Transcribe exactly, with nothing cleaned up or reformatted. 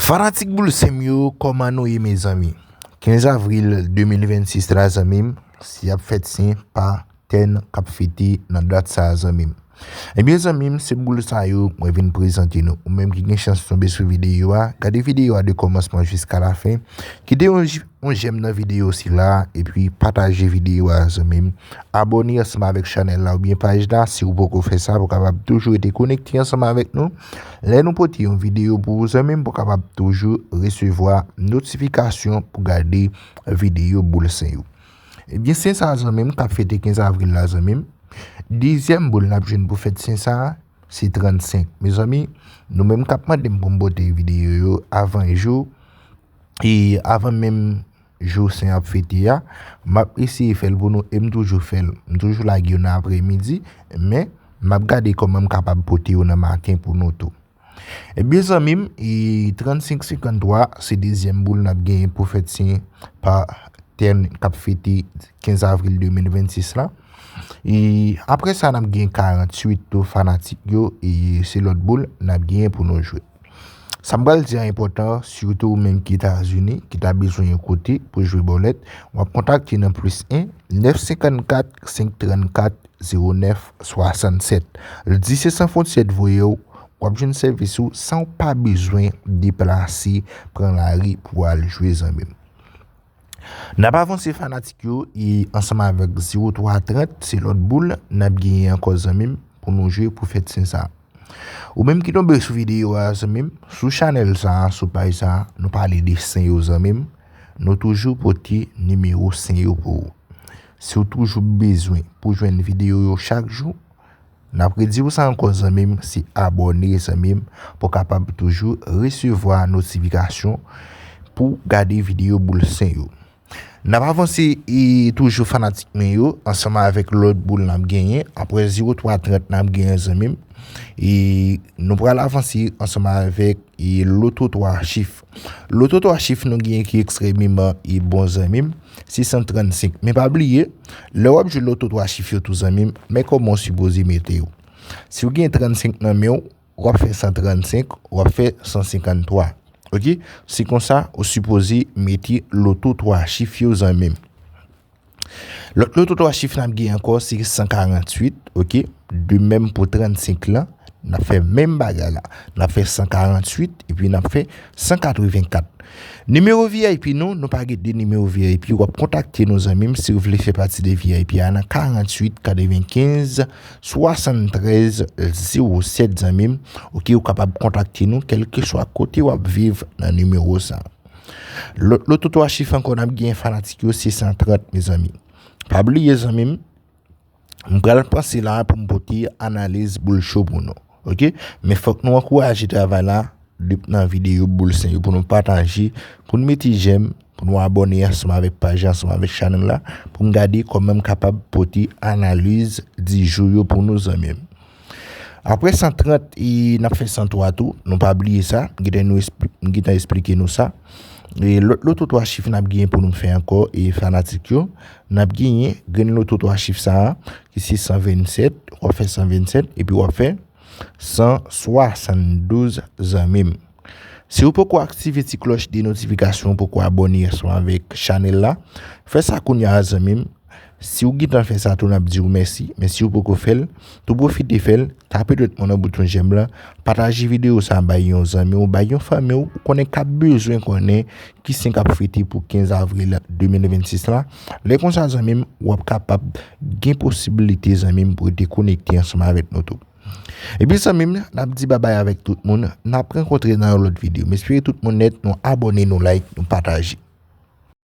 Fanatik Boul Sen m yo, kòman nou ye, mezanmi? Kenz avril de mil vennsis la, zanmi m, se ap fèt sen pa tèn k ap fete nan dat sa a, zanmi m. Ebyen, zanmi m, se boul sa yo mwen vin prezante nou. Ou menm ki gen chans tonbe sou videyo a, gade videyo a de kòmansman jiska lafen. Kite yon j-, yon jèm nan videyo sila, epi pataje videyo a, zanmi m. Abòne ansanm avèk chanèl la oubyen paj la, si w poko fè sa, pou w kapab toujou rete konekte ansanm avèk nou. Lè nou pote yon videyo pou ou, zanmi m, pou w kapab toujou resevwa notifikasyon pou gade videyo boul sen yo. Ebyen, sen sa a, zanmi m, k ap fete kenz avril la, zanmi m. Dezyèm boul n ap jwenn pou fèt sen sa a, se trannsenk. Mezanmi, nou menm k ap mande m pou m pote videyo yo avan jou, e avan menm jou sen ap fete a, m ap eseye fè l pou nou e m toujou fè l. M toujou lage yo nan aprèmidi, men m ap gade kòman m kapab pote yo nan maten pou nou tou. Ebyen, zanmi m, e trannsenk senkanntwa, se dezyèm boul n ap genyen pou fèt sen pa tèn k ap fete kenz avril de mil vennsis la. E apre sa, n ap gen karannwit tou, fanatik yo, e se lòt boul n ap genyen pou nou jwe. Sa m pral di a enpòtan, sitou ou menm ki Etazini, ki ta bezwen yon kote pou jwe bòlèt, w ap kontakte nan plis en, nèf senkannkat, senk trannkat, zewo nèf swasannsèt. L di se san fwontyè t voye w, w ap jwenn sèvis ou san w pa bezwen deplase, pran lari pou w al jwe, zanmi m. N ap avanse, fanatik yo, e ansanm avèk zewo twa trant, se lòt boul n ap genyen ankò, zanmi m, pou nou jwe pou fèt sen sa a. Ou menm ki tonbe sou videyo a, zanmi m, sou chanèl sa a, sou paj sa a, nou pale de sen yo, zanmi m. Nou toujou pote nimewo sen yo pou ou. Si w toujou bezwen pou jwenn videyo yo chak jou, n ap redi w sa ankò, zanmi m, se abòne, zanmi m, pou w kapab toujou resevwa notifikasyon pou gade videyo boul sen yo. N ap avanse e toujou, fanatik mwen yo, ansanm avèk lòt boul n ap genyen. Apre zewo twa trant n ap genyen, zanmi m. E nou pral avanse ansanm avèk e loto twa chif. Loto twa chif nou genyen ki ekstrèmeman e bon, zanmi m, se san trannsenk. Men pa bliye, lè w ap jwe loto twa chif yo tou, zanmi m, men kòman w sipoze mete yo. Si w gen trannsenk nan men w, w ap fè san trannsenk, w ap fè san senkanntwa. Oke? Se konsa ou sipoze mete loto twa chif yo, zanmi m. Lòt loto twa chif n ap gen ankò, se san karannwit, oke? De menm pou trannsenk lan, n ap fè menm bagay la. N ap fè san karannwit, epi n ap fè san katrevenkat. Nimewo V I P nou, nou pa gen de nimewo V I P, w ap kontakte nou, zanmi m, si w vle fè pati de V I P a nan karannwit katrevenkenz swasanntrèz zewo sèt, zanmi m. Oke, ou kapab kontakte nou kèlkeswa kote w ap viv nan nimewo sa a. Lòt loto twa chif ankò n ap gen, fanatik yo, se san trant, mezanmi. Pa bliye, zanmi m, m pral panse la pou m pote analiz boul cho pou nou. Oke? Men fòk nou ankouraje travay la depi nan videyo boul sen yo, pou nou pataje, pou nou mete jèm, pou nou abòne ansanm avèk paj la, ansanm avèk chanèl la, pou m gade kòman m kapab pote analiz di jou yo pou nou, zanmi m. Apre san trant, e n ap fè san twa tou. Nou pa bliye sa. M gentan nou espli-, m gentan esplike nou sa. E lòt loto twa chif n ap genyen pou nou fè ankò, e fanatik yo, n ap genyen grenn loto twa chif sa a, ki se san vennsèt, w ap fè san vennsèt, epi w ap fè san swasanndouz, zanmi m. Si w poko aktive ti klòch de notifikasyon, w poko abòne ansanm avèk chanèl la, fè sa kounye a, zanmi m. Si w gentan fè sa tou, n ap di w mèsi. Men si w poko fè l, tou pwofite fè l, tape dwèt mwen nan bouton jèm lan, pataje videyo sa a bay yon zanmi w, bay yon fanmi w, ou konnen k ap bezwen konnen ki sen k ap fete pou kenz avril de mil vennsis la. Lè konsa, zanmi m, w ap kapab gen posiblite, zanmi m, pou w te konekte ansanm avèk nou tou. Epi, zanmi m, n ap di babay avèk tout moun. N ap rankontre nan yon lòt videyo. M espere tout moun nèt, nou abòne, nou like, nou pataje.